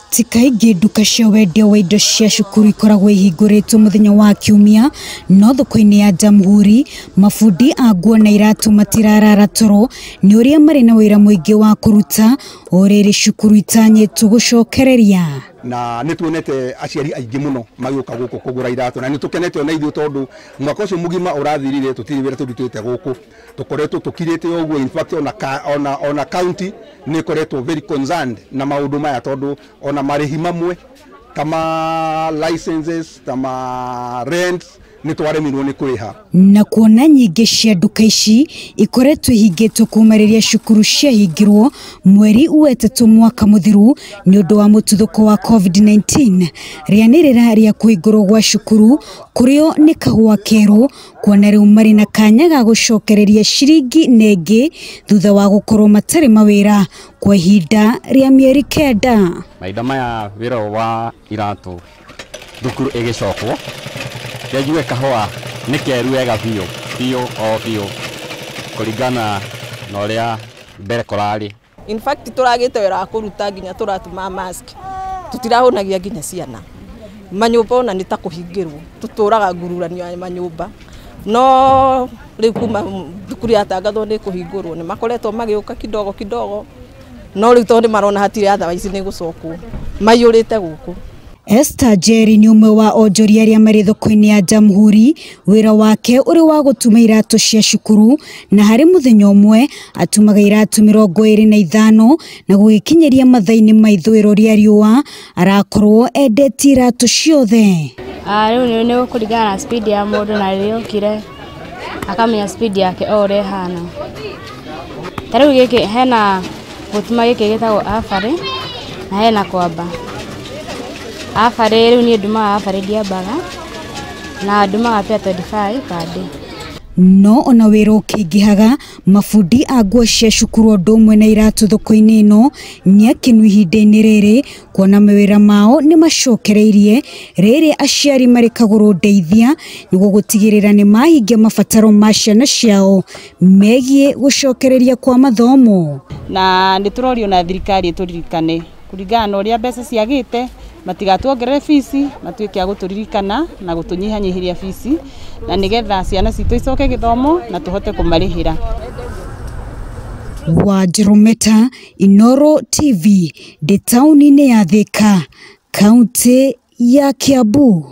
Ti kaingĩ nduka cia wendia wa indo cia cukuru ikoragwo ihingũrĩtwo mũthenya wa Kiumia, no thoko-inĩ ya Jamhuri mabundi a nguo na iratũ matirarara toro nĩ ũrĩa marĩ na wĩra mũingĩ wa kũruta o rĩrĩ cukuru itanyĩtwo gũcokereria. Na nĩ tuonete aciari aingĩ mũno magĩũka gũkũ kũgũra iratũ, na nĩ tũkenete ona ithuĩ tondũ mwaka ũcio mũgima ũrathirire tũtirĩ wĩra tũrutĩte gũkũ, tũkoretwo tũkirĩte ũguo. In fact ona county nĩ ĩkoretwo very concerned na maũndũ maya tondũ ona marĩhi mamwe ta ma licenses ta ma rents nĩ twaremirwo nĩ kũrĩha. Na kuona nyingĩ cia nduka ici ikoretwo ihingĩtwo kuma rĩrĩa cukuru ciahingirwo mweri wa 3 mwaka mũthiru nĩ ũndũ wa mũtuthũko wa COVID-19. Rĩanĩrĩra rĩa kũhingũrwo gwa cukuru kũrĩo nĩ kahũa kerũ, kuona rĩu marĩ na kanya ga gũcokereria ciringi nengĩ thutha wa gũkorwo matarĩ mawĩra kwa ihinda rĩa mĩeri 9. Mahinda maya wĩra wa iratũ thukuru ĩgĩcokwo njuge kahũa nĩ keru wega biũ biũ o biũ kũringana na ũrĩa mbere kũrarĩ. In fact tũragĩte wĩra wa kũruta nginya tũratuma mask, tũtirahũnagia nginya ciana manyũmba ona nĩ ta kũhingĩrwo, tũtũraga ngururanio ya manyũmba, no rĩu kuma thukuru yatangathwo nĩ kũhingũrwo nĩ makoretwo magĩũka kidogo kidogo, no rĩu tondũ nĩ marona hatirĩ otherwise nĩ gũcokwo maiyũrĩte gũkũ. Esther Jerry nĩ ũmwe wa onjoria arĩa marĩ thoko-inĩ ya Jamhuri, wĩra wake ũrĩ wa gũtuma iratũ cia cukuru, na harĩ mũthenya ũmwe atumaga iratũ 25 na gũgĩkinyĩria mathaa-inĩ ma ithũĩro rĩa riũa arakorwo endetie iratũ ciothe. Rĩu nĩ gũkũringana na speed ya mũndũ, na rĩrĩa okire akamenya speed yake o ũrĩa ĩhana. Ta rĩu gĩkĩ hena gũtuma gĩkĩ gĩtagwo abarĩ na hena kwamba. Abarĩ rĩu niĩ ndumaga abarĩ ndiambaga, na ndumaga pair 25 per day. No ona wĩra ũkĩingĩhaga, mabundi a nguo cia cukuru ũndũ ũmwe na iratũ thoko-inĩ ĩno nĩ akenu ihinda-inĩ rĩrĩ kuona mawĩra mao nĩ macokereirie rĩrĩ aciari marĩ kagũrũ ndeithia nĩguo gũtigĩrĩra nĩ mahingia mabataro ma ciana ciao megiĩ gũcokereria kwa mathomo. Na nĩ tũrorio na thirikari ĩtũririkane kũringana na ũrĩa mbeca ciagĩte, matigatuongerere bici, matuĩke a gũtũririkana na gũtũnyihanyihĩria bici, na nĩgetha ciana citũ icoke gĩthomo na tũhote kũmarĩhĩra. Wanjirũ Meta, Inooro TV, ndĩ taũni-inĩ ya Thika, kaũntĩ ya Kiambu.